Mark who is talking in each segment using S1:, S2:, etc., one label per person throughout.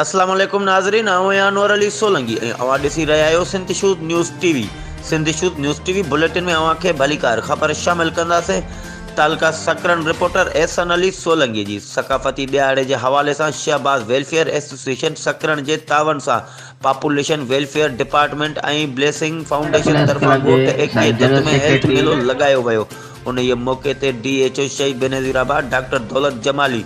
S1: اسلام عليڪم ناظرين آئون آهيان انور علي سولنگي ۽ اوهان ڏسي رهيا آهيو Sindh shoes news T V Sindh shoes news T V bulletin ۾ اوهان کي ڀليڪار خبر شامل ڪنداسين تعلقه سڪرنڊ رپورٽر احسن علي سولنگي جي ثقافتي ڏهاڙي جي حوالي سان شهباز ويلفيئر ايسوسيئيشن سڪرنڊ جي تعاون سان population welfare department ۽ blessing foundation
S2: press
S1: طرفان
S2: ڪلب جي
S1: ڳوٺ ايڪي
S2: سائين
S1: دت
S2: جنرل
S1: ۾ هيلٿ
S2: سيڪريٽري
S1: ميلو لڳايو ويو انهيء موقعي تي ڊي ايڇ او شهيد Benazirabad doctor Daulat Jamali,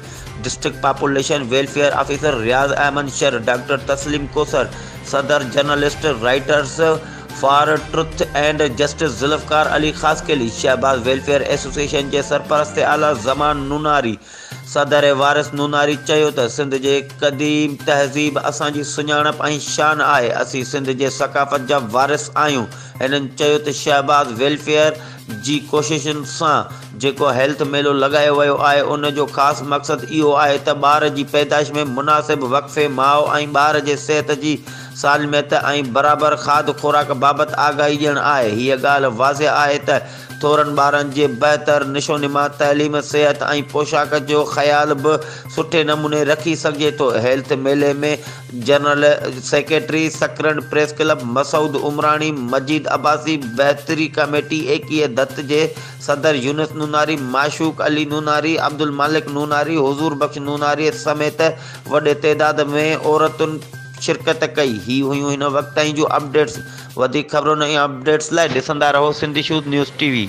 S1: district population welfare officer Riaz Ahmed Shar, doctor Tasleem Kausar, صدر journalist writers for truth and justice Zulfiqar Ali Khaskheli, Shahbaz welfare association جي سرپرست اعليٰ زمان نوناري، صدر وارث نوناري چيو ته سنڌ جي قديم تهذيب اسان جي سڃاڻپ ۽ شان آهي، اسين سنڌ جي ثقافت جا وارث آهيون، هنن چيو ته شهباز ويلفيئر جي ڪوششن سان جيڪو هيلٿ ميلو لڳايو ويو آهي ان جو خاص مقصد اهو آهي ته ٻار جي پيدائش ۾ مناسب وقفي ماء ۽ ٻار جي صحت جي سالميت ۽ برابر کاڌ خوراڪ بابت آگاهي ڏيڻ آهي. هيء ڳالهه واضح آهي ته ٿورن ٻارن جي بهتر نشونما، تعليم، صحت ۽ پوشاڪ جو خيال به سٺي نموني رکي سگهجي ٿو. هيلٿ ميلي ۾ general secretary Sakrand press club Masood Umrani, Majeed Abbasi, بهتري ڪميٽي ايڪيهه دت جي صدر يونس نوناري، معشوق علي نوناري، عبدالمالڪ نوناري، حضور بخش نوناري سميت وڏي تعداد ۾ عورتن شرڪت ڪئي. هي هيون هن وقت تائين جون اپڊيٽس. وڌيڪ خبرن ۽ اپڊيٽس لاء ڏسندا رهو Sindh shows news T V.